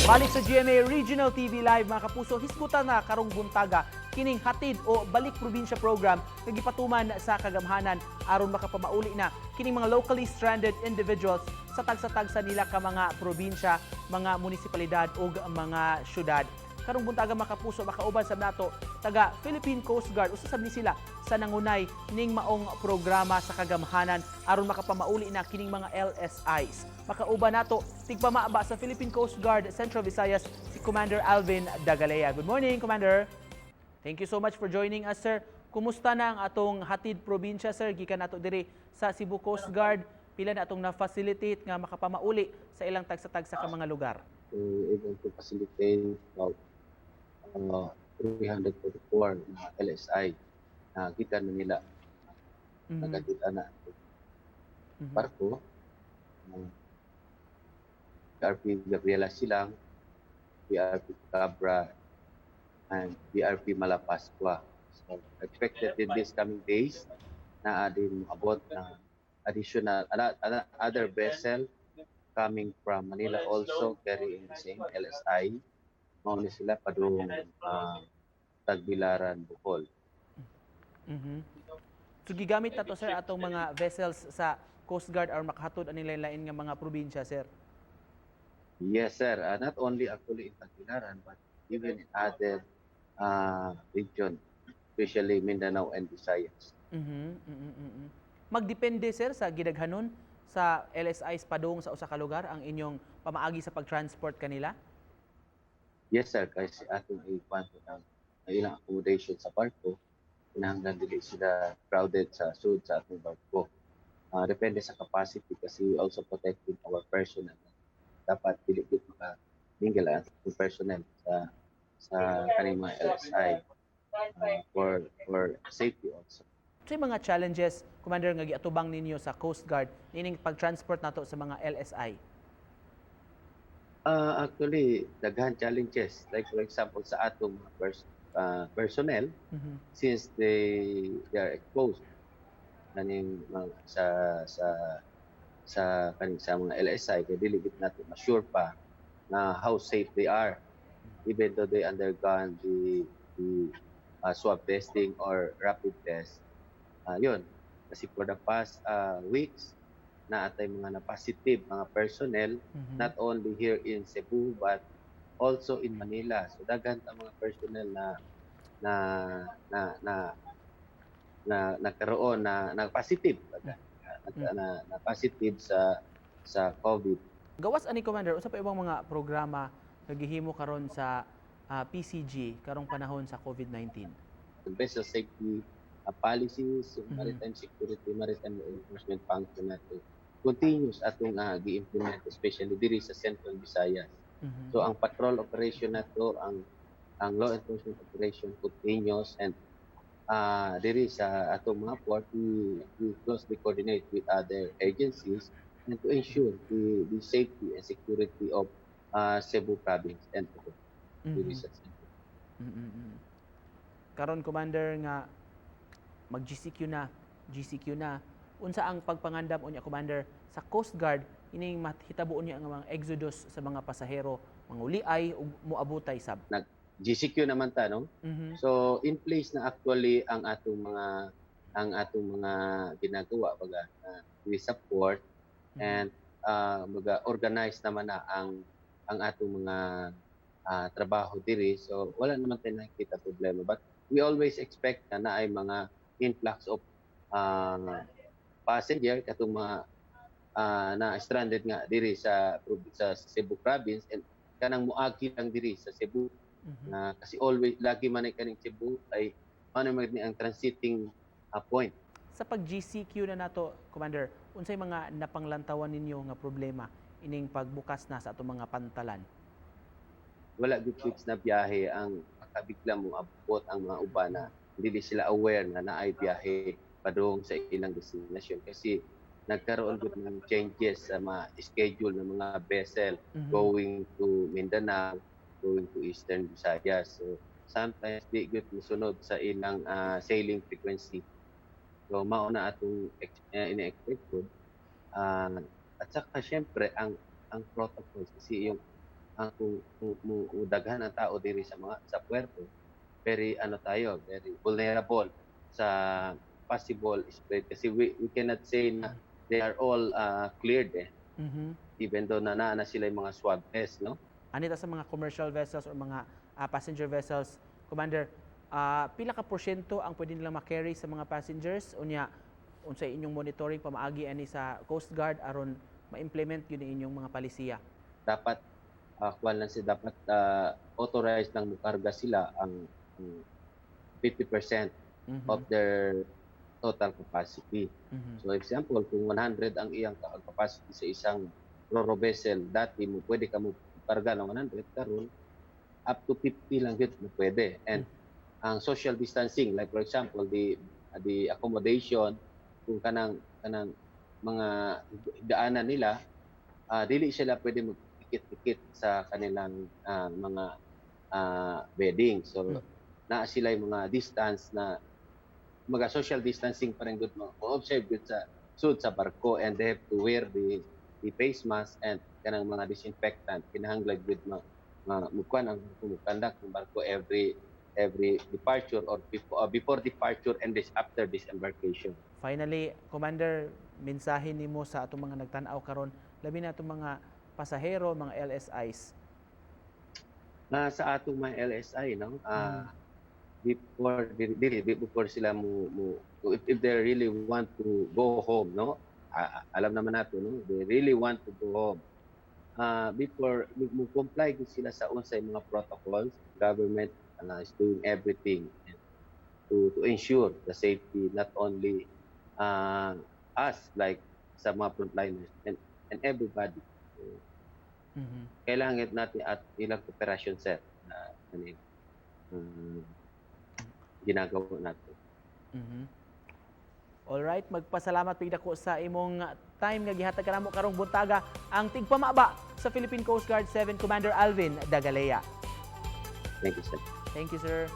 Balik sa GMA Regional TV Live, mga kapuso, hisgutan na karong buntaga kining Hatid o Balik Probinsya program nga gipatuman sa kagamhanan aron makapamauli na kining mga locally stranded individuals sa tagsa-tagsa nila ka mga probinsya, mga munisipalidad ug mga syudad. Karong buntaga, mga kapuso, makauban sa nato taga Philippine Coast Guard. Usa sab ni sila sa nangunay ning maong programa sa kagamhanan aron makapamauli na kining mga LSIs. Makauban nato tigpamaaba sa Philippine Coast Guard Central Visayas, si Commander Alvin Dagalea. Good morning, Commander. Thank you so much for joining us, sir. Kumusta na ang atong Hatid Probinsya, sir? Gikan nato diri sa Cebu Coast Guard, pila na atong na-facilitate nga makapamauli sa ilang tagsa-tagsa ka mga lugar? We able to facilitate about 344 na LSI na gikan Manila. Nagkakita na barko, BRP Gabriela Silang, BRP Cabra, and BRP Malapascua. So expected in these coming days na din abot na additional other vessel coming from Manila, also carrying the same LSI. Mao ni sila padung Tagbilaran, Bohol. So gigamit na to, sir, atong mga vessels sa Coast Guard aron makahatod ani lain-lain nga mga probinsya, sir? Yes, sir. Not only actually in Tagbilaran, but even in other region, especially Mindanao and Visayas. Magdepende, sir, sa gidaghanon sa LSIs padung sa usa ka lugar ang inyong pamaagi sa pag-transport kanila? Yes, sir. Kasi atong i-kwanto ng ang ilang accommodation sa barko, kinahanglan dili sila crowded sa sud sa atong barko. Depende sa capacity kasi we also protecting our personnel. Dapat dili gyud maka-mingle ang atong personnel sa kaning mga LSI for safety also. Sa mga challenges, Commander, nga giatubang ninyo sa Coast Guard nining pag-transport nato sa mga LSI? Actually, daghan challenges. Like for example, sa atong mga personnel, since they are exposed kaning mga sa kaning sa mga LSI, kay dili gid nato ma-sure pa na how safe they are even though they undergone the swab testing or rapid test. Yun kasi for the past weeks na atay mga na positive mga personnel, not only here in Cebu but also in Manila. So daghan ta mga personnel na nagkaroon na positive baga, na positive sa COVID. Gawas ani, Commander, unsa pa ibang mga programa nga gihimo karon sa PCG karong panahon sa COVID-19? The vessel safety policies, yung maritime security, maritime law enforcement function nato continuous atong gi-implement, especially diri sa Central Visayas. So ang patrol operation nato, ang law enforcement operation continuous, and diri sa atong mga port, we closely coordinate with other agencies and to ensure the safety and security of Cebu province and diri sa Central. Karon, Commander, nga mag GCQ na, GCQ na. Unsa ang pagpangandam unya, Commander, sa Coast Guard ining mahitabo unya ang mga exodus sa mga pasahero manguliay ug moabutay sab? GCQ naman ta, no? So in place na actually ang atong mga ginagawa baga, we support and baga organize naman na ang atong mga trabaho diri, so wala naman tayo nakikita problema, but we always expect na naay mga influx of passenger katong mga na stranded nga diri sa Cebu province and kanang muagi lang diri sa Cebu na kasi always lagi man ay kaning Cebu ay ano man ni ang transiting point. Sa pag GCQ na nato, Commander, unsay mga napanglantawan ninyo nga problema ining pagbukas na sa atong mga pantalan? Wala gyud fix na biyahe, ang makabigla mo abot ang mga uban na hindi sila aware na naay biyahe padung sa ilang destinasyon kasi nagkaroon gyud ng changes sa mga schedule ng mga vessel going to Mindanao, going to Eastern Visayas. So sometimes di gyud mosunod sa ilang sailing frequency. So mao na atong ina-expect pod. At saka syempre ang protocols kasi yung Ang kung daghan ang tao diri sa mga sa puerto, very ano tayo, very vulnerable sa possible spread kasi we cannot say na they are all cleared eh, even though na naa na sila yung mga swab test, no? Anita sa mga commercial vessels or mga passenger vessels, Commander, pila ka porsyento ang pwede nilang ma-carry sa mga passengers? Unya, unsay inyong monitoring pamaagi ani sa Coast Guard aron ma-implement yun ang inyong mga palisiya? Dapat kuwan lang sila, dapat authorized lang mukarga sila ang 50% of their total capacity. So example, kung 100 ang iyang capacity sa isang roro vessel, dati mo pwede ka mo karga ng 100, karon up to 50 lang gyud mo pwede. And ang social distancing, like for example, the accommodation, kung kanang mga daanan nila, dili sila pwede magdikit-dikit sa kanilang mga bedding. So naa sila yung mga distance na mga social distancing pa rin gud mo observe gud sa sud sa barko, and they have to wear the face mask and kanang mga disinfectant. Kinahanglan gud ma mukuan ang mukandak ng barko every departure or before departure and this after disembarkation. Finally, Commander, mensahe nimo sa atong mga nagtan-aw karon, labi na atong mga pasahero, mga LSIs. Na sa atong mga LSI, no, before dili, dili before sila mo if they really want to go home, no, alam naman nato, no, they really want to go home, before mo comply gud sila sa unsay mga protocols. Government is doing everything to ensure the safety, not only us, like sa mga frontliners and everybody. So, kailangan natin at ilang kooperasyon, sir, na ano yun, ginagawa natin. Alright, magpasalamat pig dako sa imong time nga gihatag kanamo karong buntaga, ang tigpamaba sa Philippine Coast Guard 7, Commander Alvin Dagalea. Thank you, sir. Thank you, sir.